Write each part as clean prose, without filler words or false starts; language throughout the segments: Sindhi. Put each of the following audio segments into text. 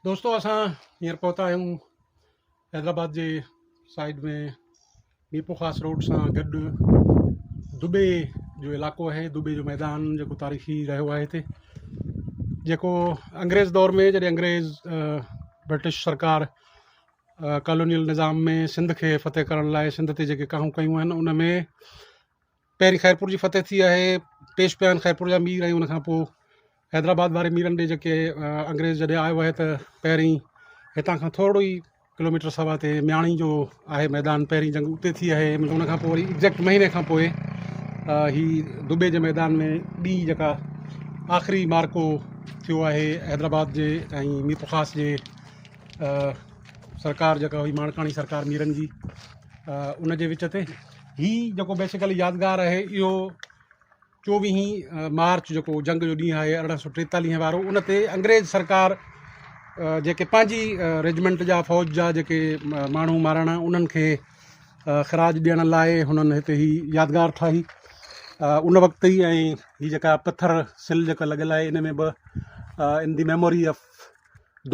دوستو اسان هينئر پهتا آهيون حيدرآباد جي سائيڊ ۾ ميرپورخاص روڊ سان گڏ دٻي جو علائقو آهي دٻي جو ميدان جيڪو تاريخي رهيو آهي هتي جيڪو انگريز دور ۾ جڏهن انگريز برٽش سرڪار ڪالونيل نظام ۾ سنڌ کي فتح ڪرڻ لاء سنڌ تي جيڪي ڪاهون ڪيون آهن ان ۾ پهرين خيرپور جي فتح ٿي آهي پيش پيا آهن خيرپور جا مير ۽ ان کان پوء حيدرآباد واري ميرن ڏي جيڪي انگريز جڏهن آيو آهي ته پهرين هتان کان ٿورو ئي ڪلوميٽر سوا تي مياڻي جو آهي ميدان پهرين جنگ اتي ٿي آهي ان کان پوء وري ايگزيڪٽ مهيني کان پوء هي دبي جي ميدان ۾ ٻي جيڪا آخري معرڪو ٿيو آهي حيدرآباد جي ۽ ميرپورخاص جي سرڪار جيڪا هئي ماڻڪاڻي سرڪار ميرن جي ان جي وچ تي هي جيڪو بيسيڪلي يادگار آهي اهو چوويهين مارچ جيڪو جنگ جو ڏينهن آهي 1843 وارو ان تي انگريز سرڪار جيڪي پنهنجي ريجمينٽ جا فوج جا جيڪي ماڻهو مارڻا انهن کي خراج ڏيڻ لاء هنن هتي هي يادگار ٺاهي ان وقت ئي ۽ هي جيڪا پٿر سل جيڪا لڳل آهي ان ۾ به in the memory of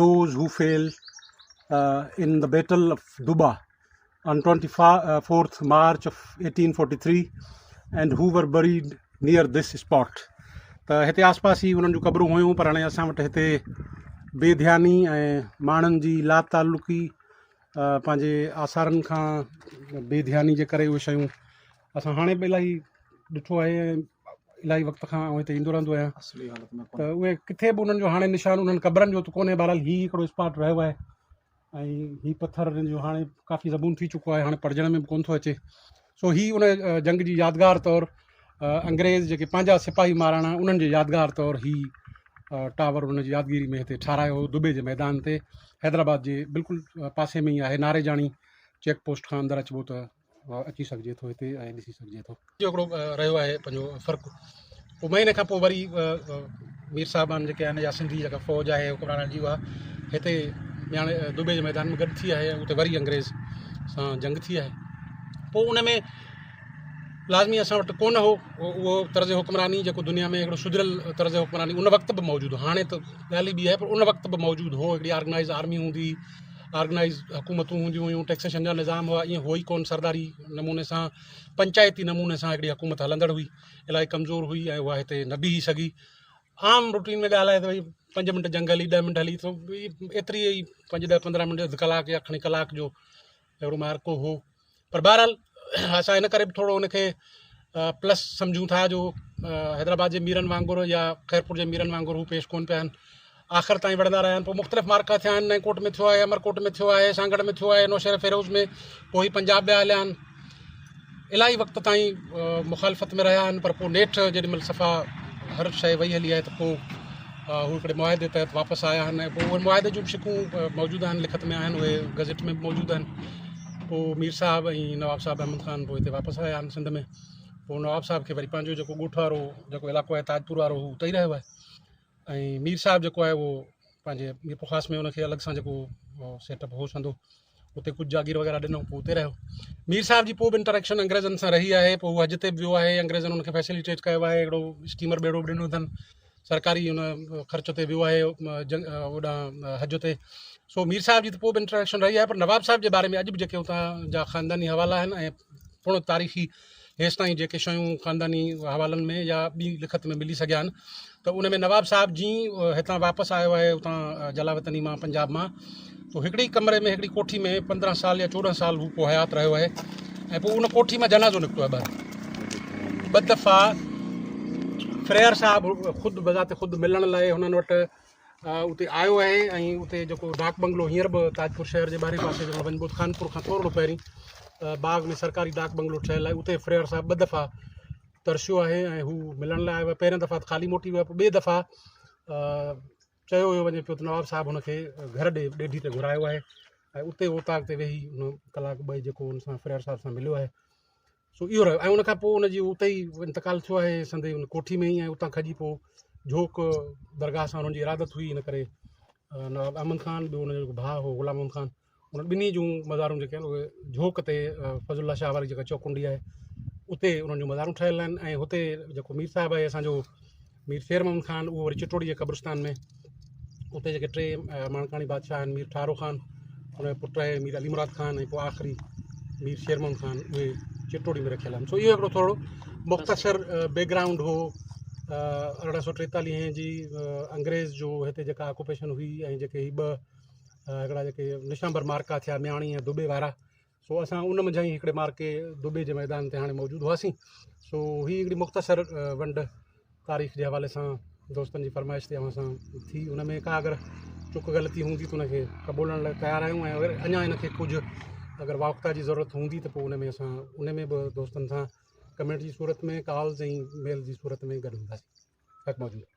those who fell in the battle of Duba on 24th March of 1843 and who were buried near this spot ته هتي آس پاس ئي انهن جون قبرون هيون پر هاڻي اسان وٽ هتي بي ڌياني ۽ ماڻهن جي لا تعلقي پنهنجي آثارن کان بي ڌياني جي ڪري اهي شيون اسان هاڻي به الاهي ڏٺو آهي ۽ الاهي وقت کان آئون هتي ايندو رهندو آهيان ته اهي ڪٿي به انهن جو هاڻي نشان انهن قبرن جو ته ڪونهي بهرحال هي هڪڙو اسپاٽ رهيو آهي ۽ هي پٿر هن جو هاڻي ڪافي زبون ٿي چڪو آهي هاڻي پڙهجڻ ۾ به ڪونه ٿو اچي سو هي ان جنگ جي يادگار طور انگريز جيڪي پنهنجا سپاهي ماراڻا انهن جي يادگار طور هي ٽاور ان جي يادگيري ۾ هتي ٺارايو هو دبي جي ميدان تي حيدرآباد جي بلڪل پاسي ۾ ئي آهي ناريجاڻي چيڪ پوسٽ کان اندر اچبو ته اچي سگهجي ٿو هتي ۽ ڏسي سگهجي ٿو. جو هڪڙو رهيو آهي پنهنجو فرق پوء مهيني کان پوء وري مير صاحبان جيڪي آهن يا سنڌي جيڪا فوج آهي حڪمرانن جي اها هتي مياڻي دبي جي ميدان ۾ گڏ ٿي آهي اتي وري انگريز سان جنگ ٿي آهي پوء ان ۾ لازمي اسان وٽ ڪونه هو اهو طرز حڪمراني جيڪو دنيا ۾ هڪڙو سڌريل طرز حڪمراني ان وقت به موجود هو هاڻي ته ڳالهه ئي ٻي آهي پر ان وقت به موجود هو هڪڙي آرگنائز آرمي هوندي آرگنائيز حڪومتون هونديون هيون ٽيڪسيشن جا نظام هئا ائين هو ئي ڪونه سرداري نموني سان پنچائتي نموني سان هڪڙي حڪومت هلندڙ هئي الاهي ڪمزور هئي ۽ اها هتي نه بيهي سگهي عام روٽين ۾ ڳالهه آهي ته ڀئي پنج منٽ جنگ هلي ڏهه منٽ هلي ته ايتري ئي پنج ڏهه پندرهن منٽ اڌ ڪلاڪ يا کڻي ڪلاڪ جو اهڙو معرڪو هو پر بهرحال اسان ان ڪري به ٿورو ان کي پلس سمجهون ٿا جو حيدرآباد جي ميرن وانگر يا خيرپور جي ميرن وانگر هو پيش ڪون پيا آهن آخر تائين وڙهندا رهيا آهن پوء مختلف معرڪا ٿيا آهن نئين ڪوٽ ۾ ٿيو آهي امرڪوٽ ۾ ٿيو آهي سانگهڙ ۾ ٿيو آهي نوشهره فيروز ۾ پوء هي پنجاب ويا هليا آهن الاهي وقت تائين مخالفت ۾ رهيا آهن پر پوء نيٺ جيڏي مهل صفا هر شيء وئي هلي آهي ته پوء هو هڪڙي معاهدي تحت واپس آيا آهن ۽ پوء اهي معاهدي جون به شقون موجود آهن لکت ۾ آهن اهي گزيٽ ۾ به موجود آهن پوء مير صاحب ۽ نواب صاحب احمد خان پوء هتي واپس آيا آهن سنڌ ۾ پوء نواب صاحب کي وري پنهنجو جيڪو ڳوٺ وارو جيڪو علائقو آهي تاجپور وارو هو اتي ئي رهيو آهي ۽ مير صاحب جيڪو آهي اهو پنهنجي ميرپورخاص ۾ ان کي الڳ سان جيڪو سيٽ اپ هو سندو اتي ڪجهه جاگير وغيره ڏنو پوء اتي رهيو مير صاحب جي پوء به انٽريڪشن انگريزن سان رهي آهي پوء هو حج تي به ويو آهي انگريزن ان کي فيسليٽيٽ ڪيو آهي هڪڙو اسٽيمر ٻيڙو به ڏنو اٿن سرڪاري ان خرچ تي ويو آهي اوڏانهن حج تي سو مير صاحب جي ته پوء به انٽريڪشن رهي آهي پر نواب صاحب جي باري ۾ اڄ به جيڪي اتان جا خانداني حوالا آهن ۽ پڻ تاريخي هيستائين جيڪي شيون خانداني حوالن ۾ يا ٻي لکت ۾ ملي سگهيا آهن ته ان ۾ نواب صاحب جي هتان واپس آيو آهي اتان جلاوطني مان پنجاب مان تو هڪڙي ڪمري ۾ هڪڙي ڪوٺي ۾ 15 سال يا 14 سال هو پوء حيات رهيو آهي ۽ پوء ان ڪوٺي مان جنازو نڪتو آهي ٻاهر ٻه دفعا فريئر صاحب خود بذات خود ملڻ لاء هنن وٽ اتي آيو آهي ۽ اتي جيڪو ڊاڪ بنگلو هينئر به تاجپور شهر جي ٻاهرين پاسي جيڪو وڃبو ته خانپور کان ٿورڙو پهرين باغ ۾ سرڪاري ڊاڪ بنگلو ٺهيل آهي اتي فريئر صاحب ٻه دفعا ترسيو آهي ۽ هو ملڻ لاء آيو آهي پهرين دفعا ته خالي موٽي ويو پوء ٻئي دفعا چيو ويو وڃي پيو ته نواب صاحب هن کي گهر ڏي ڏيڍي تي گهرايو آهي ۽ اتي اوطاق تي ويهي هن ڪلاڪ ٻه جيڪو هن سان فريئر صاحب سان مليو آهي سو اهو رهيو ۽ ان کان پوء ان جي اتي ئي انتقال ٿيو آهي سندي ان ڪوٺي ۾ ئي ۽ اتان کڄي پوء جهوڪ درگاهه سان انهن جي ارادت هئي ان ڪري نواب احمد خان ٻيو ان جو جيڪو ڀاء هو غلام محمد خان انهن ٻنهي جون مزارون جيڪي آهن اهي جهوڪ تي فضل الله شاهه واري جيڪا چوڪنڊي آهي اتي انهن جون مزارون ٺهيل آهن ۽ هتي جيڪو مير صاحب آهي اسانجو مير شير محمد خان اهو وري چٽوڙي جي قبرستان ۾ اتي جيڪي ٽي ماڻڪاڻي بادشاهه آهن مير ٺارو خان ان جو پٽ آهي مير علي مراد خان ۽ پوء آخري مير شير محمد خان اهي چٽوڙي ۾ رکيل آهن. سو اهو هڪڙو ٿورو مختصر بيڪ گرائونڊ هو 1843 جي انگريز جو هتي جيڪا آڪوپيشن هئي ۽ جيڪي هي ٻه هڪڙا جيڪي نشانبر مارڪا ٿيا مياڻي ۽ دٻي وارا، سو اسان ان منجهان ئي هڪڙي مارڪي دٻي جي ميدان تي هاڻي موجود هئاسين. سو هي هڪڙي مختصر ونڊ تاريخ جي حوالي سان دوستن جي فرمائش تي اوهان سان ٿي. ان ۾ ڪا اگر چڪ غلطي هوندي ته ان کي قبولڻ لاء تيار آهيون ۽ اگر اڃا ان کي ڪجهه اگر واقتا جي ضرورت هوندي ته پوء ان ۾ اسان ان ۾ به دوستن سان ڪمينٽ جي صورت ۾ ڪالز ۽ ميل جي صورت ۾ گڏ هونداسين. حق موجود.